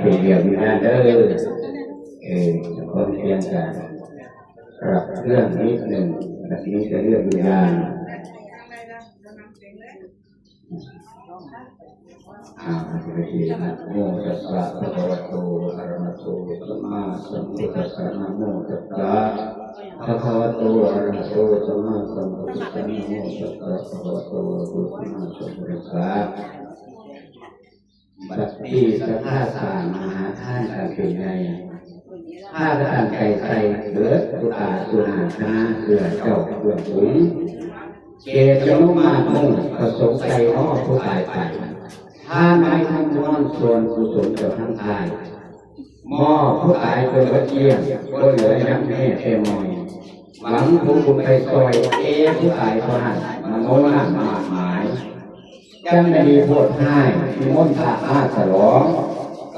ເປັນເລື່ອງວິນຍານເດີ. ເອີ ຂໍພຽງແຕ່ຮັບເລື່ອງນິດໜຶ່ງ ແບບນີ້ເປັນເລື່ອງວິນຍານ. ອາ ນະໂມຕັດສະ ພະຄະວະໂຕ ອະລະຫະໂຕ ສຳມາສຳພຸດທັດສະ ນະໂມຕັດສະ ພະຄະວະໂຕ ອະລະຫະໂຕ ສຳມາສຳພຸດທັດສະ ນະໂມຕັດສະ ພະຄະວະໂຕ ອະລະຫະໂຕ ສຳມາສຳພຸດທັດສະ. ບັດນີ້ສັດທາສາງມະຫາທານກັນເປັນໃຫຍ່ ພາກັນຕັ້ງໃຈໃສ່ເບີດ ຜູ້ຕາສຸນາຄະນາເອື້ອເຈົ້າເບື້ອງສູງ ເຈດຈະນຸມາດມຸ້ງປະສົງໄຊເນາະ ຜູ້ຕາຍໄປ ທານໃໝທັງມວນ ສ່ວນກຸສົນເຈົ້າທັງຫຼາຍ ມອບຜູ້ຕາຍຈົນເບິດກ້ຽງ ບໍ່ເຫຼືອຫຍັງແມ້ແຕ່ມອຍ ຫວັງຜົນບຸນໄປຊ່ອຍ ເອ ຜູ້ຕາຍເທົ່ານັ້ນ ມະໂນນຳມາດໝາຍ ຈັ່ງໄດ້ມີໂພດຮ້າຍ ນິມົນພະມາສະຫຼອງ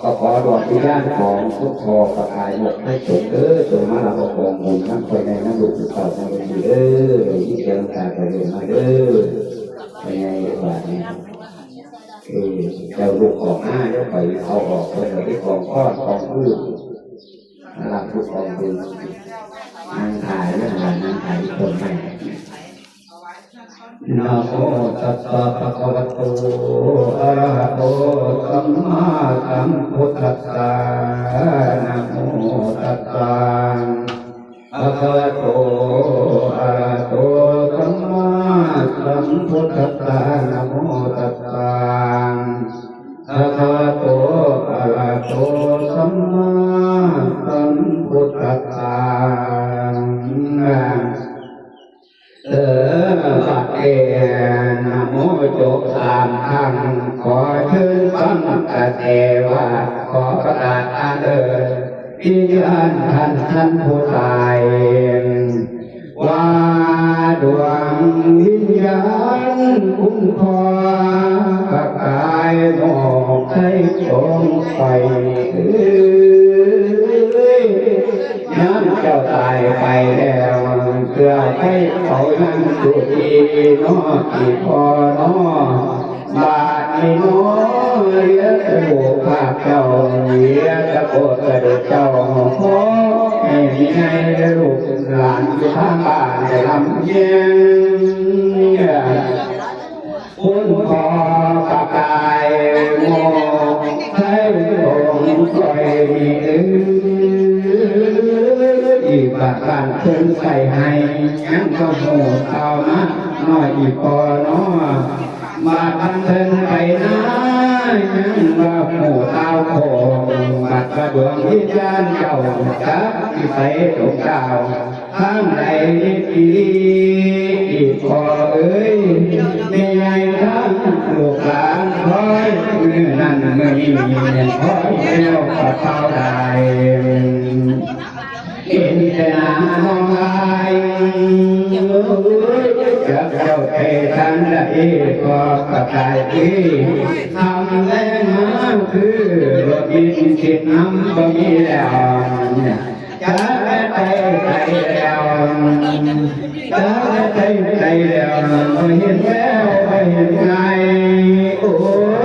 ກໍຂໍດວງວິນຍານຂອງຄຸນພໍ່ພະກາຍມຸກໃຫ້ສົງເດີ ຈົ່ງມາຮັບເອົາກອງບຸນນຳຂ້ອຍໃນນຳລູກເຕົ້າໃນມື້ນີ້ເດີ ໄດ້ຍິນແຕ່ນ້ຳຕາກະເລີນມາເດີ ໄປໃຫຍ່ບາດນີ້. ເອີ ເຈົ້າລູກອອກມາ ແລ້ວຂ້ອຍເອົາອອກ ເພິ່ນເອົາໄປຂອງຄອນຂອງຄືນ ມາຮັບຜູ້ກອງບຸນ ນັ່ງຖ່າຍເລື່ອງລາວ ນັ່ງຖ່າຍຄົນໃໝ່. ນະໂມຕັດສະ ພະຄະວະໂຕ ອະລະຫະໂຕ ສຳມາສຳພຸດທັດສະ ນະໂມຕັດສະ ພະຄະວະໂຕ ອະລະຫະໂຕ ສຳມາສຳພຸດທັດສະ ນະໂມຕັດສະ ພະຄະວະໂຕ ອະລະຫະໂຕ ສຳມາສຳພຸດທັດສະ. ເອີ ບາດນີ້ນະໂມຈົບສາມຄັ້ງ ຂໍເຊີນຟັງກະແສວ່າ ຂໍປະກາດອາເລີດ ວິນຍານທ່ານ ທ່ານຜູ້ຕາຍ ວ່າດວງວິນຍານຄຸນພໍ່ພະກາຍໝອກໄຊສົງໄປ ເອີຍ ຍາມເຈົ້າຕາຍໄປແລ້ວ ເສື້ອໄຟເຂົາຍັງຢູ່ດີເນາະ ອີ່ພໍ່ເນາະ. ບາດນີ້ເນາະ ເຫຼືອແຕ່ລູກພາກເຈົ້າ ເຫຼືອແຕ່ໂຄດກະດູກເຈົ້າ ຂໍໃຫ້ແມ່ໃຫຍ່ ແລະ ລູກຫຼານຢູ່ທາງບ້ານໄດ້ລຳລຽງ ຄຸນພໍ່ພະກາຍໝອກໄຊສົງຂ້ອຍນີ້ເອີຍ ບາດບ້ານເພິ່ນໄປໃຫ້ ຍັງບໍ່ຮູ້ຂ່າວມາ ນ້ອຍອີ່ພໍ່ເນາະ ບາດມັນເພິ່ນໄປນາ ຍັງວ່າໝູ່ຕ່າວໂຄງ ບາດວ່າດວງວິນຍານເຈົ້າ ຈັກຊິໄປຕົກດາວທາງໃດດີ ອີ່ພໍ່ເອີຍ ແມ່ໃຫຍ່ທັງລູກຫຼານ ຄອຍມື້ນັ້ນມື້ນີ້ ຄອຍແລ້ວກໍເຝົ້າໄດ້ ເຫັນແຕ່ໜ້ານ້ອງອ້າຍ ຈັກເຈົ້າໄປທາງໃດກໍກະຕາຍເອີຍ ຄ່ຳແລງມາຄືລົດມີສິດນຳບໍ່ມີແລ້ວ ຈັກໄປໃສແລ້ວ ຈັກໄປໃສແລ້ວ ບໍ່ເຫັນແວວບໍ່ເຫັນໄງ ໂອ້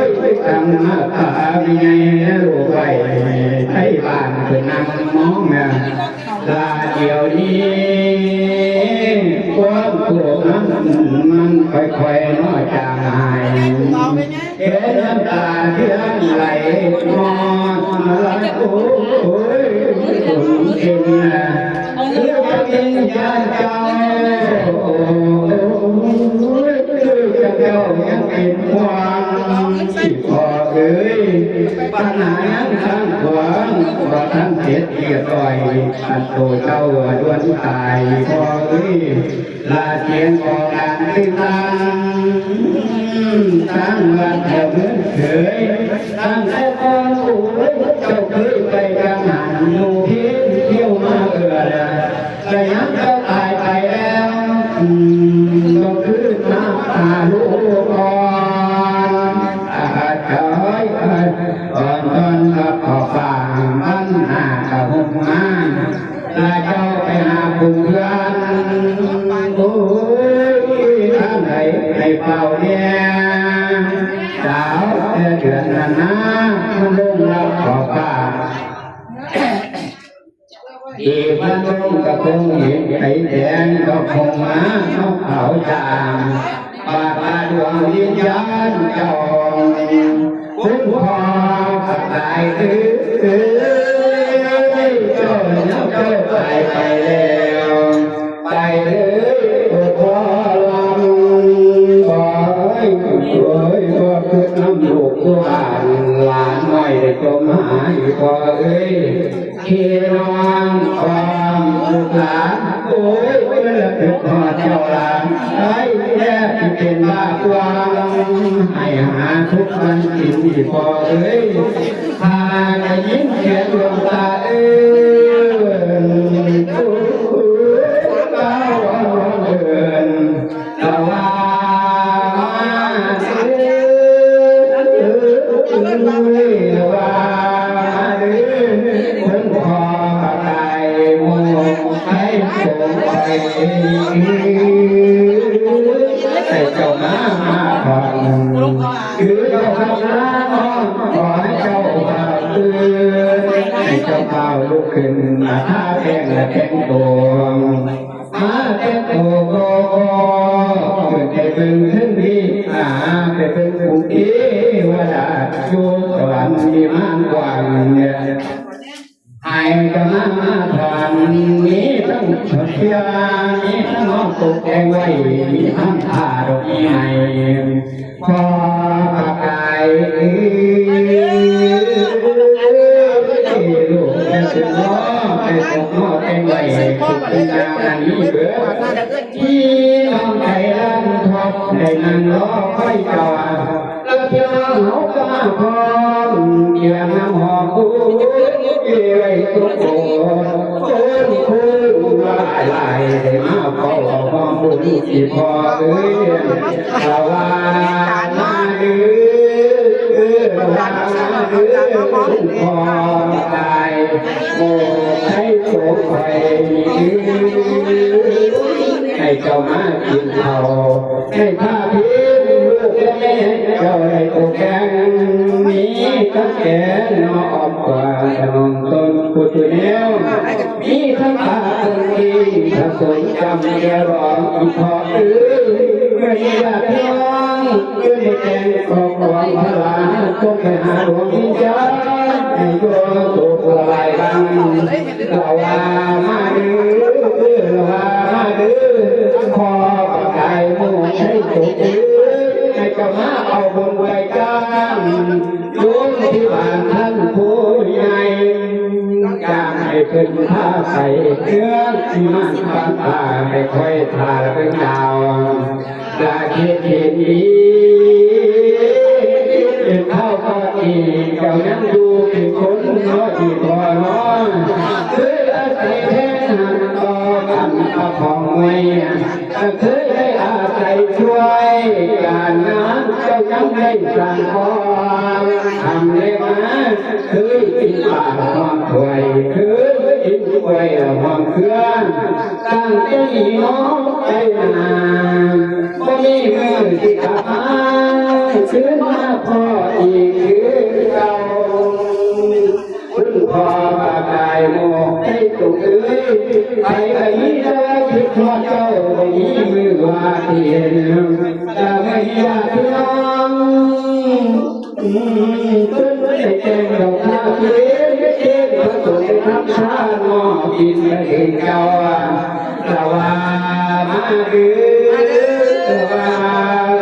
ຍ ຕັ້ງໜ້າຕາໃຫຍ່ລູກໄວ້ ໄທບ້ານເພິ່ນນັ່ງມອງໜ້າ ລາດຽວນີ້ ຄວາມໂກດນັ້ນມັນຄ່ອຍໆເນາະຈາງຫາຍ ເຫັນນ້ຳຕາເທື່ອໄຫຼນອນມາລະ ໂອ້ຍ ຄົນເປັນນາ ຄືວ່າເປັນຍາດເຈົ້າ ຄືເຈົ້າຍັງເປັນຫ່ວງ ພໍ່ເອີຍ ບັນຫາຍັງຄ້າງຂວາງ ບໍ່ທັນເສັດຮຽບຮ້ອຍ ອັນໂຕເຈົ້າດວນຕາຍ ພໍ່ເອີຍ ລາຊຽງກໍການຕື່ນຕັນ ທາງວັດແຖວເມືອງເຄີຍ ຕັ້ງແຕ່ກ່ອນ ໂອ້ຍ ເຈົ້າເຄີຍໄປກັງຫັນ ຢູ່ເພນທ່ຽວມາເອື້ອລະ ກະຍາມເຈົ້າຕາຍໄປແລ້ວ ອືມ ກໍຄືນມາຫາລູກອ່ອນ ອາຈອຍ ອາຈອຍ ຕອນ ຕອນກັບເຂົ້າປ່າ ບັນຫາກະຮຸກມາ ລະເຈົ້າໄປຫາຜູ້ເພື່ອນ ໂອ້ຍ ທາງໃດໃຫ້ເຝົ້າແນ ສາວແຕ່ເດືອນນານາ ມາລົງລັບຂອບຟ້າ ອີກວັນໜຶ່ງກະຄົງເຫັນໄຟແດງ ດອກຫົງມາເອົາຂາວຈາງ ບາດວ່າດວງວິນຍານເຈົ້າ ຄຸນພໍ່ກະຕາຍເອີຍ ເຈົ້າ ເຈົ້າຕາຍໄປແລ້ວ ໄປເລີຍໂອພໍ່ລຳ ໂອ້ຍ ໂອ້ຍ ບໍ່ຄິດນຳລູກຄືຫຼານ ຫຼານນ້ອຍໄດ້ຈົມຫາຍ ພໍ່ເອີຍ ພີ່ນ້ອງພ້ອມລູກຫຼານ ໂອ້ຍ ເວລາຄິດຮອດເຈົ້າຫຼານ ໄອ້ແທບຊິເປັນບ້າກວ່າງ ໃຫ້ຫາທຸກມັນກິນອີກ ພໍ່ເອີຍ ຖ້າໄດ້ຍິນສຽງດວງຕາເອີ້ນ ເອີ້ນ ເອີ້ນ ລະວ່າມາເດີ ລະວ່າມາເດີ ຄົນພໍ່ກະຕ່າຍໝູ່ໄທໂຕໄປ ໃຫ້ເຈົ້າມາ ມາຂອງ ຄືເຈົ້າຄຳນານ້ອງ ຂໍໃຫ້ເຈົ້າຟ້າວຕື່ນ ໃຫ້ເຈົ້າຟ້າວລຸກຂຶ້ນ ມາທາແປ້ງ ແລະ ແຕ່ງຕົວ ມາແຕ່ໂຕກໍ ກໍຂຶ້ນໄປເບິ່ງເທິງເວຫາ ໄປເບິ່ງພູເທວະດາ ຢູ່ສະຫວັນວິມານກວ້າງ ໃຫ້ກະມາ ມາທານ ມີທັງເຄື່ອງ ມີທັງຫ້ອງຕົກແຕ່ງໄວ້ ມີທັງຜ້າດອກໄມ້ ພໍ່ພະກາຍເອີຍ ລູກແມ່ເປັນພໍ່ ແມ່ສົ່ງພໍ່ແຕ່ງໄວ້ໃຫ້ເປັນນາງອັນນີ້ເບີດ ທີ່ນ້ອງໄກ່ລັນທອດໄດ້ນັ່ງລໍຄອຍເຈົ້າ ແລ້ວພີ່ນ້ອງເຮົາກໍມາພ້ອມ ກຽມນຳຫອມ ໂອ້ຍ ໄວ້ທຸກຄົນ ຄົນ ຄົນຫຼາຍໆ ໄດ້ມາເຝົ້າເອົາຫອມບຸນ ອີ່ພໍ່ເອີຍ ລະວ່າມາເດີ ລະວ່າມາເດີ ພໍ່ຕາຍ ໂອ້ ໃຫ້ໂຕໄປ ໃຫ້ເຈົ້າມາກິນເຂົ້າ ໃຫ້ພາເພັນລູກແລະແມ່ເຈົ້າໄດ້ໂຕແກງ ມີກັບແກງໜໍ່ອອມກວ່າ ຂະໜົມຕົ້ນກຸດຈຸແນວ ມີທັງປາຕົ້ນກີ່ ຜະສົມຈຳແຈ່ວບອງ ອີ່ພໍ່ເອີຍ ເມື່ອນີ້ຍາດພີ່ນ້ອງ ເອີ້ນໄດ້ແກງຂອບຂອງພະລາ ສົ່ງໄປຫາດວງວິນຍານ ໃຫ້ດວງໂສກສະບາຍບັງ ລະວ່າມາເດີ ລະວ່າມາເດີ ພໍ່ປະກາຍໝູ່ໄຊໂຕເອີຍ ໃຫ້ເຈົ້າມາເອົາບຸນໄປຈ້າງ ໂຍມທີ່ບ້ານທ່ານຜູ້ໃຫຍ່ ຈ້າງໃຫ້ເພິ່ນພາໄປເຮືອນທີ່ບ້ານບ້ານປ່າ ໃຫ້ຄອຍຖ້າເບິ່ງດາວ ລະຄິດເຫັນດີ ເປັນເຖົ້າກໍດີ ເຈົ້າຍັງຢູ່ເປັນຄົນນ້ອຍອີ່ພໍ່ນ້ອຍ ເຄີຍອາໄສແພງຫັນຕໍ່ກັນປະຄອງໄວ້ ກໍເຄີຍໄດ້ອາໄສຊ່ວຍການງານ ເຈົ້າຍັງໄດ້ສ້າງຄວາມທຳເລັກມາ ເຄີຍກິນປາຫອມຖ້ວຍ ເຄີຍກິນກ້ວຍຫອມເຄືອ ຕັ້ງແຕ່ນີ້ມອງໄປໜ້າ ບໍ່ມີມື້ຊິກັບມາ ຄືມາພໍ້ອີກຄືເກົ່າ ຄຸນພໍ່ປະກາຍໝູ່ໄຊໂຕເອີຍ ໃຜກໍມີແຕ່ຄິດຮອດເຈົ້າ ບໍ່ມີມື້ວ່າຊິເຫັນ ຈະໃຫ້ຍາດພີ່ນ້ອງ ອືມ ເພິ່ນໄດ້ແຕ່ງດອກທານເທນ ເທນພະສົງທຳທານ ມອບກິນໃຫ້ເຈົ້າ ລະວ່າມາເດີ ລະວ່າ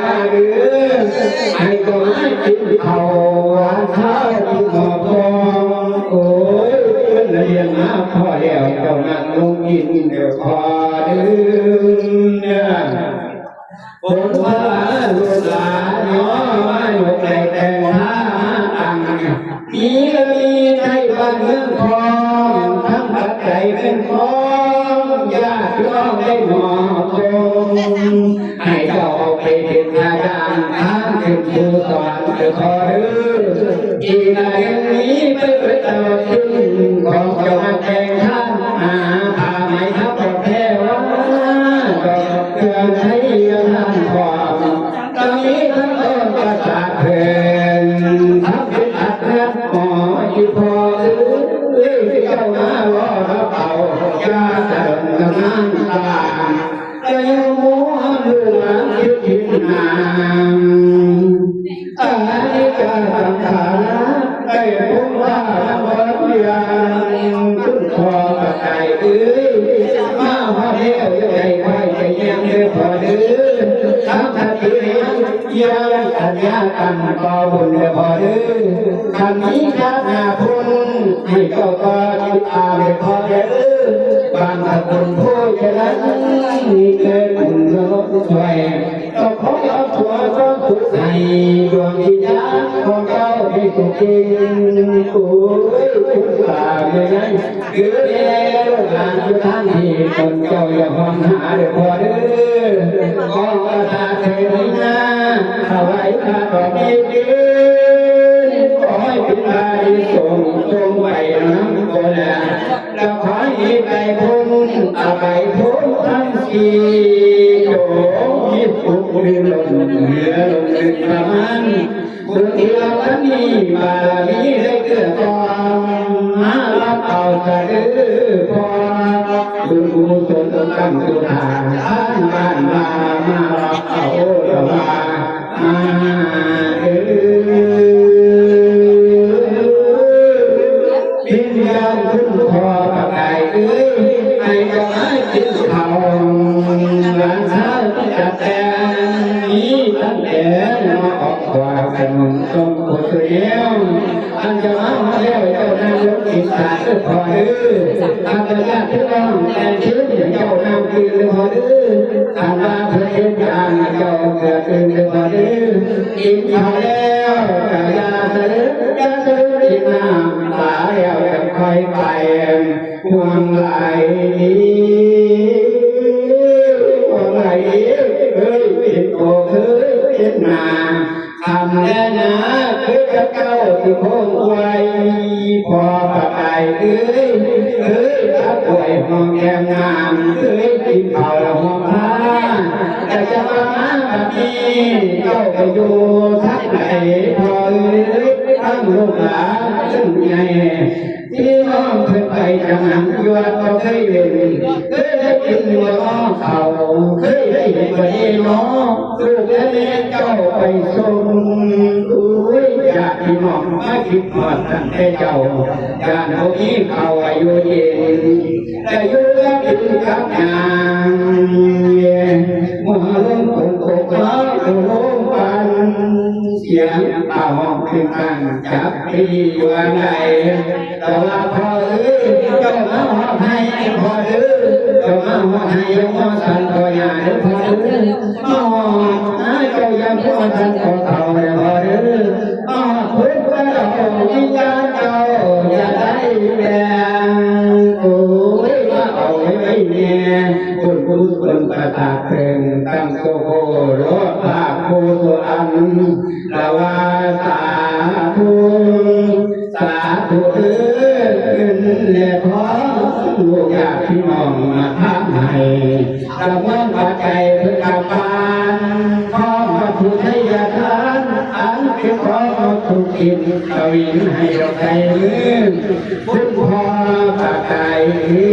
ມາເດີ ໃຫ້ເຈົ້າມາກິນເຂົ້າຫວານຄາວທີ່ໝໍ້ປອງ ໂອ້ຍ ເພິ່ນລະລ້ຽງມາພໍ້ແລ້ວ ເຈົ້ານັ່ງລົງກິນເດີພໍ່ເດີ ຜົນພະລາລູກຫຼານເນາະ ມາຍົກໄດ້ແຕ່ງພາມາຕັ້ງ ມີລະມີໄທບ້ານເມືອງພ້ອມ ທັງປັດໄຈເງິນທອງ ຍາດພີ່ນ້ອງໄດ້ມອບສົ່ງ ໃຫ້ເຈົ້າເອົາໄປເປັນຄ່າຈ້າງ ທາງຂຶ້ນຜູ້ສອນເດີພໍ່ເດີ ອີກໜ້ອຍໜຶ່ງນີ້ໄປເບີດຕະຫຼອດຂຶ້ນ ຂອງເຈົ້າມາແຕ່ງທານ ຫາຜ້າໄໝທັບດອກແພວ່າ ດອກເຄື່ອງໄທຍາທານພ້ອມ ກໍມີທັງຕົ້ນປາສາດເພິ່ນ ທັງເປັນອັດແນບໝໍ ອີ່ພໍ່ເອີຍ ເຈົ້າມາລໍຮັບເອົາ ຍາກັນຕໍ່ບຸນເດີພໍ່ເດີ ຄັນມີຊາດໜ້າພຸ້ນ ໃຫ້ເຈົ້າຕໍ່ຕິດຕາມເດີພໍ່ເດີ ບາງສະກຸນຜູ້ຈະນັ້ນ ມີແຕ່ບຸນສະຫຼົບຊ່ວຍ ກໍຂໍອຳນວຍຄວາມສຸກໃຫ້ດວງວິນຍານຂອງເຈົ້າໄດ້ສຸກເຢັນ. ໂອ້ຍ ຄຸນຕາແມ່ໃຫຍ່ ຄືແມ່ລູກຫຼານຢູ່ທາງທີ່ຕົນເຈົ້າຢ່າຮ້ອງຫາເດີພໍ່ເດີ ຂໍກະຖາເທວະນາ ຖວາຍຜ້າດອກໄມ້ເທີນ ຂໍໃຫ້ເປັນອານິສົງສົ່ງໄປນຳຄົນລະ ລະຂໍໃຫ້ໄປພົ້ນອະໄບພູມທັງສີ່ ຈົ່ງມີສຸກເຫຼືອລົ້ນເຫຼືອລົ້ນເປັນປະມານ ບຸນທີ່ເຮົາທັນມີບາລະມີໄດ້ເກື້ອກູນ ມາຮັບເອົາສະເດີພໍ່ ບຸນກຸສົນຕັ້ງຢູ່ທາງບ້ານວ່າ ມາຮັບເອົາດອກວ່າ ມາເອີ ວິນຍານຄຸນພໍ່ປະກາຍເອີຍ ໃຫ້ເຈົ້າມາກິນເຂົ້າ ຫຼານສາວຈັດແຕ່ງ ມີຕັ້ງແຕ່ມາອອກ ກວ່າກັນຊົມຜູ້ສວຍງາມ ອັນເຈົ້າມາຮອດແລ້ວ ເຈົ້ານັ່ງລົງກິນສາເດີພໍ່ເດີ ຄັນວ່າຍາດພີ່ນ້ອງແຕ່ງຄືນ ເຈົ້ານັ່ງຕື່ນເດີພໍ່ເດີ ຄັນວ່າເພິ່ນເຮັດການ ເຈົ້າເກືອຕື່ນເດີພໍ່ເດີ ກິນເຂົ້າແລ້ວ ກະຢ່າສະເຫຼີນ ຢ່າສະເຫຼີນກິນນ້ຳ ຕາແລ້ວຈັ່ງຄ່ອຍໄປ ຫ່ວງຫຼາຍ ຫ່ວງຫຼາຍເອີຍ ເປັນພໍ່ເຄີຍເປັນນ້າ ຄຳແລນາ ເຄີຍກັບເຈົ້າທີ່ໂຄ້ງອວຍ ພໍ່ປະກາຍເອີຍ ເຄີຍກັບອວຍຫອມແກ້ມງາມ ເຄີຍກິນເຂົ້າລະຫອມພາ ແຕ່ຈະວ່າມາບັດນີ້ ເຈົ້າໄປຢູ່ທາງໃດ ພໍ່ເອີຍ ທັງລູກຫຼານທັງໃຫຍ່ ພີ່ນ້ອງເພິ່ນໄປຈຳນຳຢູ່ວັດບໍ່ເຄີຍເວັ້ນ ເຄີຍໄດ້ກິນບໍ່ນໍເຂົ້າ ເຄີຍໄດ້ເຫັນບໍ່ເນນໍ ລູກແລະແມ່ເຈົ້າໄປຊົມ ໂອ້ຍ ຍາດພີ່ນ້ອງມາຄິດຮອດຕັ້ງແຕ່ເຈົ້າ ຢ້ານບໍ່ມີເຂົ້າຢູ່ເຢັນ ໄດ້ຢູ່ກັບກິນກັບຫຍັງ ເມື່ອລົມຝົນຕົກມາ ໂອ້ ລົມປັນ ສຽງຟ້າຮ້ອງຄືກັງຈັກ ທີ່ຢູ່ອັນໃດ ແຕ່ວ່າພໍ່ເອີຍ ເຈົ້າມາຮອດໃຫ້ພໍ່ເດີ ເຈົ້າມາຮອດໃຫ້ຢ່າຫົວສັ່ນພໍ່ຍ່າເດີພໍ່ເດີ ມາຮອດຫາເຈົ້າຢ່າຫົວສັ່ນພໍ່ເຖົ້າເດີພໍ່ເດີ ມາຮອດພຸດກະເຈົ້າວິນຍານເຈົ້າຢ່າໄດ້ແບງ ໂອ້ຍ ມາເອົາໄວ້ໄວ້ແນ່ ບຸນກຸສົນປະສາດເພິ່ງ ຕັ້ງໂຕໂຄໂລດພາກໂຄໂຕອັນ ລະວ່າສາທຸ ສາທຸເອີຍ ເງິນແລະທອງ ລູກຍາດພີ່ນ້ອງມາທານໃຫ້ ລະມວນປັດໄຈເພື່ອກຳບານ ພ້ອມວັດຖຸໄທຍະທານ ອັນເປັນຂອງທຸກກິນ ກະວິນໃຫ້ດອກໄຊມື ຄຸນພໍ່ປະກາຍເອີ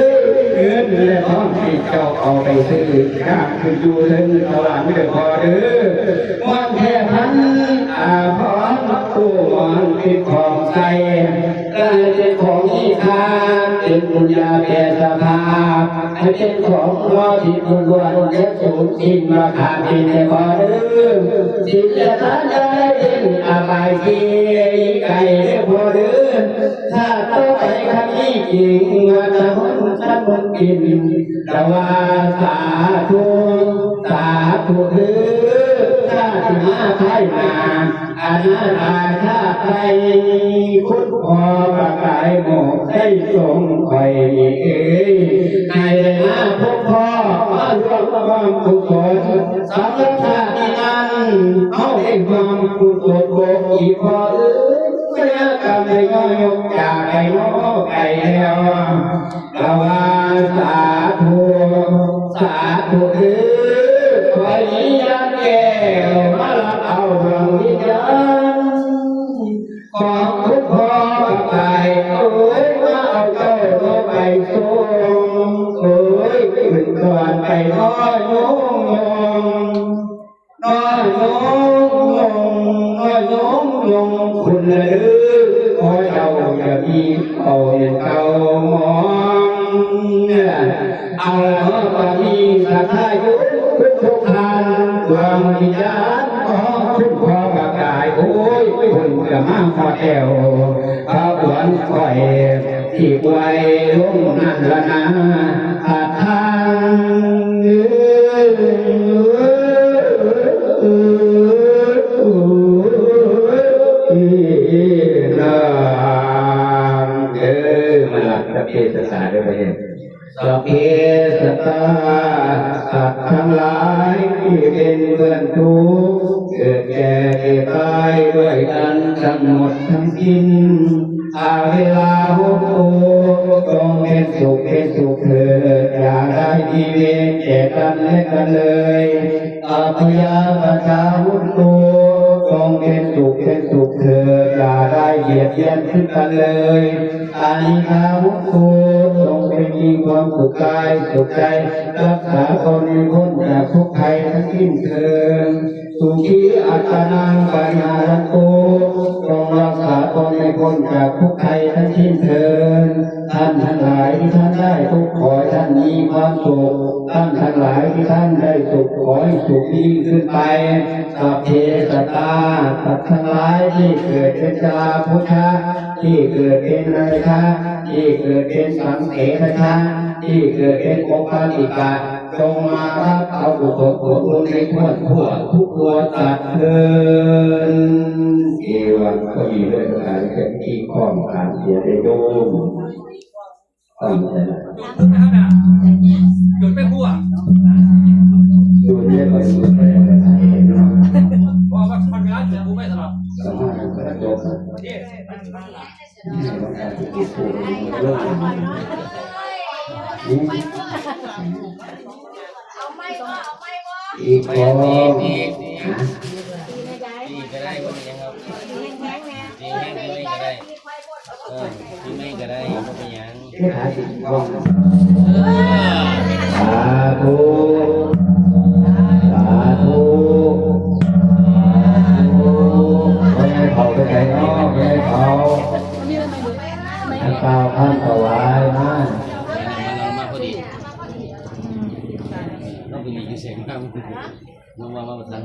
ຍ ເງິນແລະທອງທີ່ເຈົ້າເອົາໄປຊື້ ການຂຶ້ນຢູ່ເທິງສະຫວັນເດີພໍ່ເດີ ມອນແຜ່ພັນອາພອນ ໂອ້ ມອນຕິດຂອງໃສ່ ກາຍເປັນຂອງມີຄ່າ ເປັນບຸນຍາແປສະພາບ ໃຫ້ເປັນຂອງບໍ່ທີ່ບຸນລ້ວນ ຢ່າສູນສິ້ນມາຂາມເປັນແຕ່ພໍ່ເດີ ສິນແລະທານຢ່າໄດ້ເປັນອະບາຍເກ ໄກເດີພໍ່ເດີ. ຊາດຕໍ່ໄປຄັນມີຈິງ ວ່າຈະຫົນສັນຫົນກິນ ລະວ່າສາທຸ ສາທຸເດີ ຊາດທີ່ມາພາຍໜ້າ ອະນາຖາຊາດໄປ ຄຸນພໍ່ປະກາຍໂມກໄດ້ສົ່ງຂ້ອຍນີ້ເອີຍ ໃຫ້ໄດ້ມາພົບພໍ້ ມາຮ່ວມຮ່ວມກຸສົນ ສຳລັບຊາດນີ້ນັ້ນ ເຮົາໄດ້ຮ່ວມກຸສົນໂບກອີກພໍເອີຍ ສະຍາກຳໄດ້ຍ້ອນຍົກຈາກໄກນໍໄກແລ້ວ ລະວ່າສາທຸ ສາທຸເດີ ຂໍໃຫ້ຍາດແກ້ວມາຮັບເອົາດວງວິນຍານ ຂອງຄຸນພໍ່ປະກາຍ ໂອ້ຍ ມາເອົາເຈົ້າໄປສົ່ງ ໂອ້ຍ ຂຶ້ນສະຫວັນໄປນໍໂຍມ ນ້ອຍໂຍມ ນ້ອຍໂຍມ ໂຍມຄຸນລະເດີ ຂໍເຈົ້າຢ່າມີເຂົ້າເຫັນເກົ່າມອງ ເອົາລະເນາະ ຕອນນີ້ສັດທາໂຍມທຸກໆທ່ານ ດວງວິນຍານ ເພິ່ນກະມາຮອດແລ້ວ ພະອວນຂ້ອຍທີ່ອວຍລົງນັ້ນລະນາ ອາທາງເອີ ນາງເອີ ມາລັກສະເພສັດຕາເດີ ພະເຈົ້າ. ສະເພສັດຕາ ສັດທັງຫຼາຍທີ່ເປັນເພື່ອນທຸກ ເກີດແກ່ເຈັບຕາຍດ້ວຍກັນທັງໝົດທັງສິ້ນ ອາເວລາໂຫຕຸ ຈົ່ງເປັນສຸກເປັນສຸກເຖີດ ຢ່າໄດ້ມີເວນແກ່ກັນແລະກັນເລີຍ ອາພະຍາປະຊາໂຫຕຸ ຈົ່ງເປັນສຸກເປັນສຸກເຖີດ ຢ່າໄດ້ບຽດບຽນຄືກັນເລີຍ ອານິກາໂຫຕຸ ຈົ່ງເປັນມີຄວາມສຸກກາຍສຸກໃຈ ຮັກສາຕົນໃຫ້ພົ້ນຈາກທຸກໄພທັງສິ້ນເທີ້ນ ສຸຂີອັດຕານັງປະລິຫາຣັນຕຸ ຈົ່ງຮັກສາຕົນໃຫ້ພົ້ນຈາກທຸກໄພທັງສິ້ນເທີ້ນ ທ່ານທັງຫຼາຍທີ່ທ່ານໄດ້ທຸກ ຂໍໃຫ້ທ່ານມີຄວາມສຸກ ທ່ານທັງຫຼາຍທີ່ທ່ານໄດ້ສຸກ ຂໍໃຫ້ສຸກຍິ່ງຂຶ້ນໄປ ສະເພສັດຕາ ສັດທັງຫຼາຍທີ່ເກີດເປັນຊະລາໂພຊະ ທີ່ເກີດເປັນອາມະຊະ ທີ່ເກີດເປັນສັງເສນະຊະ ທີ່ເກີດເປັນໂອປາຕິກະ ຈົ່ງມາຮັບເອົາກຸສົນຜົນບຸນໃນທົ່ວທົ່ວທຸກຕົວສັດເທີ້ນ ເອວັງ ກໍມີເລື່ອງການເປັນທີ່ຄອງຂາງເສຍໄດ້ໂຍມ ເກີດໄປຫົວ ຢູ່ໃນບັນຈຸໄປເນາະ ເພາະວ່າມັນເວລາເกิດບໍ່ໄປຕະຫຼອດ ສາມາດເກີດຕົກ ເອົາໄມ້ບໍ່ ເອົາໄມ້ບໍ່ ອີກບໍ່ ອີກ ອີກ ອີກກໍໄດ້ ບໍ່ເປັນຫຍັງ ຕີແຮງໆ ຕີແຮງໆ ຕີໄມ້ກໍໄດ້ ເອີ ຕີໄມ້ກໍໄດ້ ບໍ່ເປັນຫຍັງ ສາທຸ ສາທຸ ສາທຸ ພໍ່ໃຫຍ່ເຖົ້າໄປໃສເນາະ ພໍ່ໃຫຍ່ເຖົ້າ ມາກ່າວຄຳຖວາຍມາ ມາ ມາພໍດີ ເຮົາໄປຫຼີກຢູ່ໃສມາ ນ້ອງວ່າມາບໍ່ທັນ.